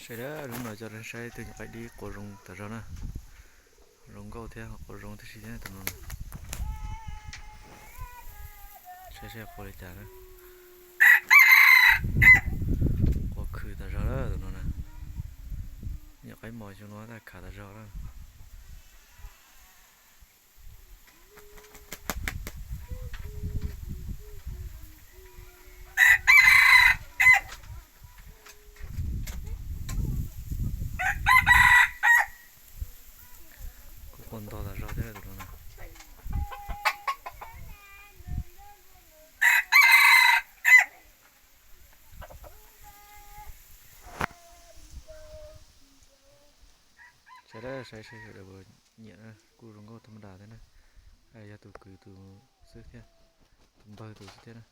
Sawv daws, hnub no coj nej saib tus nyuam qaib dib qua zoo tas zog na. Zoo nkauj thiab quas zoo tib si thiab tus no. Saib saib qua li cas na. Qua khwm tas zog lawm tus no na. Nyuam qaib mos xyoo no tab khav tas zog lawm. Kuj qua ntog tas zog thiab tus no na. Saib dab saib saib sawv daws puas nyiam na, kuj zoo nkauj thaj ma das thiab na. Yog tus kwv tus xwb thiab, tus npawg tus xwb thiab na.